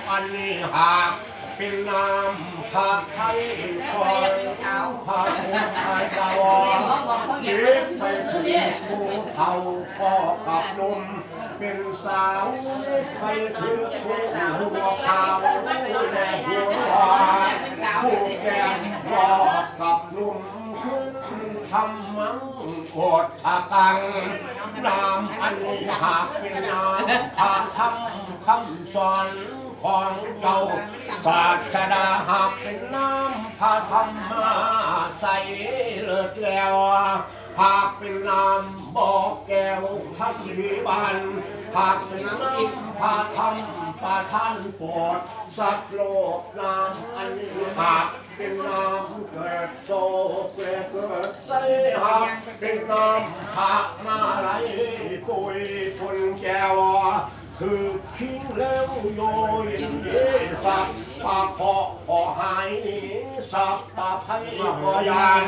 ອັນນີ້ຫາກເປັນນ້ຳພະໄທຂອງພະພຸດທະເຈົ້າ ເກັບໄປເຖິງຜູ້ເຖົ້າກໍກັບໜຸ່ມ ເປັນສາວໄປເຖິງຜູ້ຫົວຂາວແລະຫົວຫຼອນ ຜູ້ແກ່ກໍກັບໜຸ່ມ ຄຸນທຳມັງ ໂອດທະກັງ ນ້ຳອັນນີ້ຫາກເປັນນ້ຳພະທຳຄຳສອນຂອງເຈົ້າສາດສະດາ ຫາກເປັນນ້ຳພະທຳມາໃສເລີດແລ້ວ ຫາກເປັນນ້ຳບໍ່ແກ້ວທຳພິບານ ຫາກເປັນນ້ຳພະທຳປະທານໂປດສັດໂລກ ນ້ຳອັນນີ້ຫາກ ເປັນນ້ຳເກີດໂສກແລະເກີດໄຊຫາກ ເປັນນ້ຳພະມາໄລປຸຍພົນແກ້ວ ຖືກຄິງແລ້ວໂຍຍິນດີ ສັບປະເຄາະກໍຫາຍໜີ ສັບປະໄພກໍຢ່າງ